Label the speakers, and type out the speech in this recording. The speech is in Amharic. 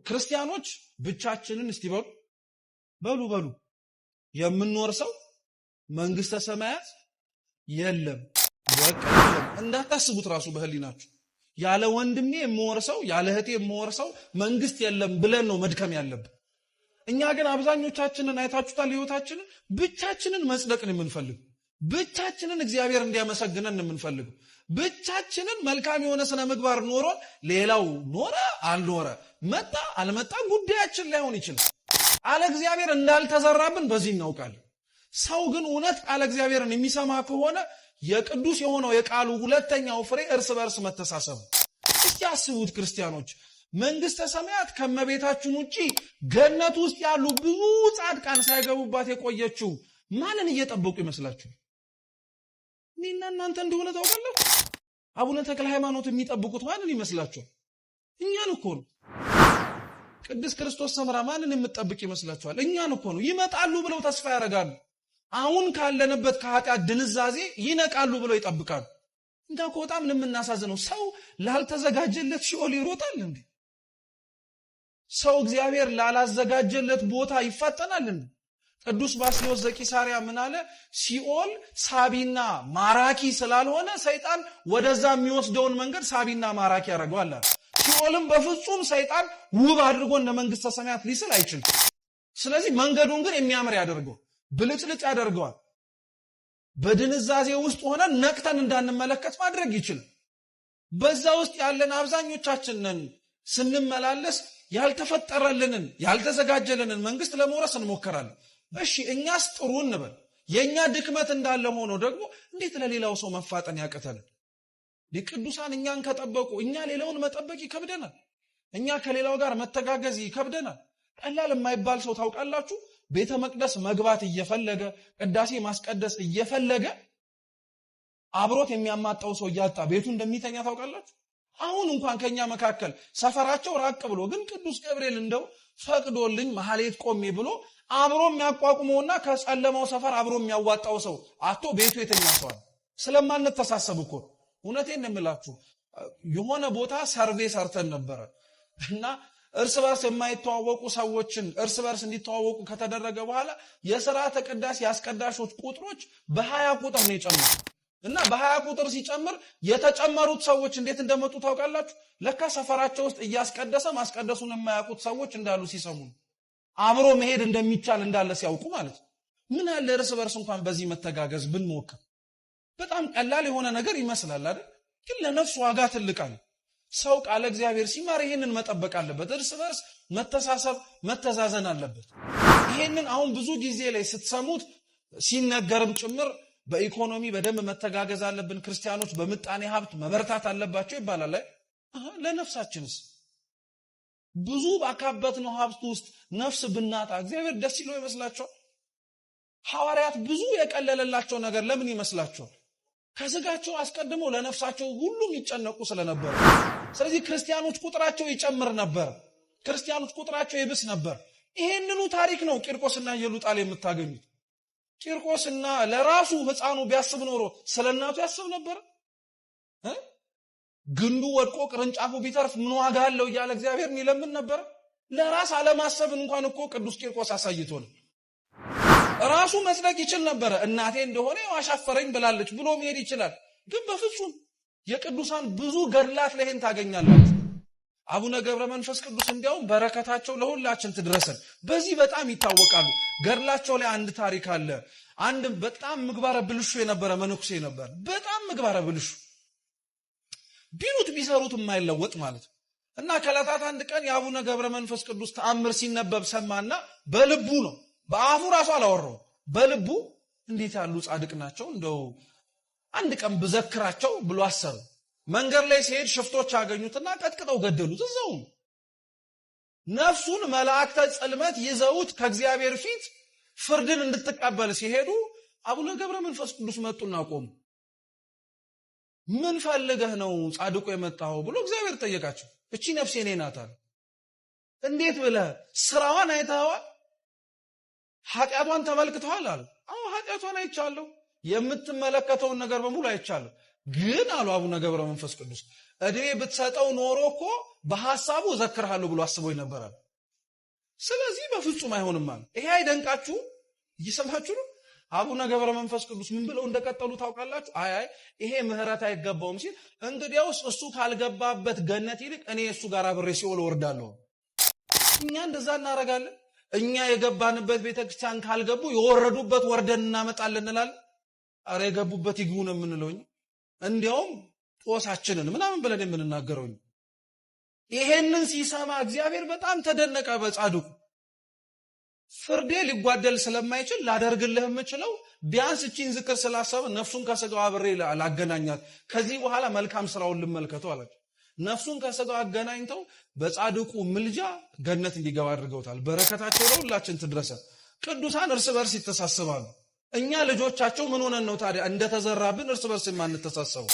Speaker 1: ክርስቲያኖች ብቻችንን እስቲ በሉ በሉ በሉ የምንወርሰው መንግስተ ሰማያት የለም። በቃ የለም። እንዳታስቡት ራሱ በህሊናችሁ ያለ ወንድሜ የምወርሰው ያለ እህቴ የምወርሰው መንግስት የለም ብለን ነው መድከም ያለብን። እኛ ግን አብዛኞቻችንን አይታችሁታል፣ ህይወታችንን ብቻችንን መጽደቅን የምንፈልግ፣ ብቻችንን እግዚአብሔር እንዲያመሰግነን የምንፈልገው፣ ብቻችንን መልካም የሆነ ስነ ምግባር ኖሮን ሌላው ኖረ አልኖረ መጣ አልመጣ ጉዳያችን ላይሆን ይችላል። ቃለ እግዚአብሔር እንዳልተዘራብን በዚህ እናውቃለን። ሰው ግን እውነት ቃለ እግዚአብሔርን የሚሰማ ከሆነ የቅዱስ የሆነው የቃሉ ሁለተኛው ፍሬ እርስ በርስ መተሳሰብ። እስቲ አስቡት ክርስቲያኖች፣ መንግስተ ሰማያት ከመቤታችን ውጪ ገነት ውስጥ ያሉ ብዙ ጻድቃን ሳይገቡባት የቆየችው ማንን እየጠበቁ ይመስላችሁ? እኔና እናንተ እንደሆነ ታውቃላችሁ። አቡነ ተክለ ሃይማኖት የሚጠብቁት ማንን ይመስላችኋል? እኛን እኮ ነው። ቅድስት ክርስቶስ ሰምራ ማንን የምትጠብቅ ይመስላችኋል? እኛን እኮ ነው። ይመጣሉ ብለው ተስፋ ያደርጋሉ። አሁን ካለንበት ከኃጢአት ድንዛዜ ይነቃሉ ብለው ይጠብቃሉ። እንዳ እኮ በጣም ነው የምናሳዝነው። ሰው ላልተዘጋጀለት ሲኦል ይሮጣል እንዴ? ሰው እግዚአብሔር ላላዘጋጀለት ቦታ ይፋጠናል እንዴ? ቅዱስ ባስልዮስ ዘቂሳርያ ምን አለ? ሲኦል ሳቢና ማራኪ ስላልሆነ ሰይጣን ወደዛ የሚወስደውን መንገድ ሳቢና ማራኪ ያደርገዋል አለ። ሲኦልም በፍጹም ሰይጣን ውብ አድርጎ እንደ መንግስተ ሰማያት ሊስል አይችልም። ስለዚህ መንገዱን ግን የሚያምር ያደርገዋል፣ ብልጭልጭ ያደርገዋል። በድንዛዜ ውስጥ ሆነን ነቅተን እንዳንመለከት ማድረግ ይችላል። በዛ ውስጥ ያለን አብዛኞቻችንን ስንመላለስ ያልተፈጠረልንን ያልተዘጋጀልንን መንግስት ለመውረስ እንሞክራለን። እሺ እኛስ ጥሩ እንበል፣ የእኛ ድክመት እንዳለ ሆኖ ደግሞ እንዴት ለሌላው ሰው መፋጠን ያቅተናል? ቅዱሳን እኛን ከጠበቁ እኛ ሌላውን መጠበቅ ይከብደናል። እኛ ከሌላው ጋር መተጋገዝ ይከብደናል። ቀላል የማይባል ሰው ታውቃላችሁ፣ ቤተ መቅደስ መግባት እየፈለገ ቅዳሴ ማስቀደስ እየፈለገ አብሮት የሚያማጣው ሰው እያጣ ቤቱ እንደሚተኛ ታውቃላችሁ። አሁን እንኳን ከኛ መካከል ሰፈራቸው ራቅ ብሎ ግን ቅዱስ ገብርኤል እንደው ፈቅዶልኝ መሐሌት ቆሜ ብሎ አብሮ የሚያቋቁመውና ከጨለማው ሰፈር አብሮ የሚያዋጣው ሰው አቶ ቤቱ የተኛ ሰው አለ። ስለማንተሳሰብ እኮ እውነቴን ነው የምላችሁ። የሆነ ቦታ ሰርቬ ሰርተን ነበረ እና እርስ በርስ የማይተዋወቁ ሰዎችን እርስ በርስ እንዲተዋወቁ ከተደረገ በኋላ የስርዓተ ቅዳሴ አስቀዳሾች ቁጥሮች በ20 ቁጥር ነው የጨመሩት። እና በ20 ቁጥር ሲጨምር የተጨመሩት ሰዎች እንዴት እንደመጡ ታውቃላችሁ? ለካ ሰፈራቸው ውስጥ እያስቀደሰ ማስቀደሱን የማያውቁት ሰዎች እንዳሉ ሲሰሙ አብሮ መሄድ እንደሚቻል እንዳለ ሲያውቁ ማለት ነው። ምን አለ እርስ በርስ እንኳን በዚህ መተጋገዝ ብንሞክር። በጣም ቀላል የሆነ ነገር ይመስላል አይደል? ግን ለነፍስ ዋጋ ትልቅ አለ። ሰው ቃለ እግዚአብሔር ሲማር ይሄንን መጠበቅ አለበት። እርስ በርስ መተሳሰብ መተዛዘን አለበት። ይሄንን አሁን ብዙ ጊዜ ላይ ስትሰሙት ሲነገርም ጭምር በኢኮኖሚ በደንብ መተጋገዝ አለብን፣ ክርስቲያኖች በምጣኔ ሀብት መበርታት አለባቸው ይባላል። ለነፍሳችንስ ብዙ ባካበትነው ሀብት ውስጥ ነፍስ ብናጣ እግዚአብሔር ደስ ይለው ይመስላችኋል? ሐዋርያት ብዙ የቀለለላቸው ነገር ለምን ይመስላችኋል? ከስጋቸው አስቀድሞ ለነፍሳቸው ሁሉም ይጨነቁ ስለነበር። ስለዚህ ክርስቲያኖች ቁጥራቸው ይጨምር ነበር። ክርስቲያኖች ቁጥራቸው ይብስ ነበር። ይሄንኑ ታሪክ ነው ቂርቆስና ኢየሉጣ ላይ የምታገኙት። ቂርቆስና ለራሱ ሕፃኑ ቢያስብ ኖሮ ስለ እናቱ ያስብ ነበር? ግንዱ ወድቆ ቅርንጫፉ ቢተርፍ ምን ዋጋ አለው እያለ እግዚአብሔርን ይለምን ነበር? ለራስ አለማሰብን እንኳን እኮ ቅዱስ ቂርቆስ አሳይቶን። ራሱ መጽደቅ ይችል ነበረ። እናቴ እንደሆነ አሻፈረኝ ብላለች ብሎ መሄድ ይችላል። ግን በፍጹም የቅዱሳን ብዙ ገድላት ላይ ይሄን ታገኛላችሁ። አቡነ ገብረ መንፈስ ቅዱስ እንዲያውም በረከታቸው ለሁላችን ትድረሰን። በዚህ በጣም ይታወቃሉ። ገድላቸው ላይ አንድ ታሪክ አለ። አንድ በጣም ምግባረ ብልሹ የነበረ መነኩሴ ነበር። በጣም ምግባረ ብልሹ ቢሉት ቢሰሩት የማይለወጥ ማለት ነው። እና ከዕለታት አንድ ቀን የአቡነ ገብረ መንፈስ ቅዱስ ተአምር ሲነበብ ሰማና በልቡ ነው፣ በአፉ ራሱ አላወራው፣ በልቡ እንዴት ያሉ ጻድቅ ናቸው፣ እንደው አንድ ቀን ብዘክራቸው ብሎ አሰበ። መንገድ ላይ ሲሄድ ሽፍቶች አገኙትና ቀጥቅጠው ገደሉት። እዛው ነፍሱን መላእክተ ጽልመት ይዘውት ከእግዚአብሔር ፊት ፍርድን እንድትቀበል ሲሄዱ አቡነ ገብረ መንፈስ ቅዱስ መጡና ቆሙ። ምን ፈልገህ ነው ጻድቁ የመጣኸው ብሎ እግዚአብሔር ጠየቃቸው። እቺ ነፍሴ እኔ ናት አለ። እንዴት ብለህ ስራዋን አይተኸዋል? ኃጢአቷን ተመልክተዋል አለ። አዎ ኃጢአቷን አይቻለሁ። የምትመለከተውን ነገር በሙሉ አይቻለሁ። ግን አሉ አቡነ ገብረ መንፈስ ቅዱስ እድሜ ብትሰጠው ኖሮ እኮ በሐሳቡ እዘክርሃለሁ ብሎ አስቦኝ ነበራል። ስለዚህ በፍጹም አይሆንም አለ። ይሄ አይደንቃችሁ? እየሰማችሁ ነው። አቡነ ገብረ መንፈስ ቅዱስ ምን ብለው እንደቀጠሉ ታውቃላችሁ? አይ አይ ይሄ ምህረት አይገባውም ሲል እንግዲያውስ እሱ ካልገባበት ገነት ይልቅ እኔ እሱ ጋር አብሬ ሲኦል እወርዳለሁ። እኛ እንደዛ እናደርጋለን። እኛ የገባንበት ቤተክርስቲያን ካልገቡ የወረዱበት ወርደን እናመጣለን እንላለን። አረ የገቡበት ይግቡ ነው የምንለው። እንዲያውም ጦሳችንን ምናምን ብለን የምንናገረው። ይሄንን ሲሰማ እግዚአብሔር በጣም ተደነቀ በጻድቁ። ፍርዴ ሊጓደል ስለማይችል ላደርግልህ የምችለው ቢያንስ እቺን ዝክር ስላሰበ ነፍሱን ከስጋው አብሬ ላገናኛት፣ ከዚህ በኋላ መልካም ስራውን ልመልከተው አላቸው። ነፍሱን ከስጋው አገናኝተው በጻድቁ ምልጃ ገነት እንዲገባ አድርገውታል። በረከታቸው ለሁላችን ትድረሰ። ቅዱሳን እርስ በርስ ይተሳሰባሉ። እኛ ልጆቻቸው ምን ሆነን ነው ታዲያ እንደተዘራብን እርስ በርስ የማንተሳሰበው?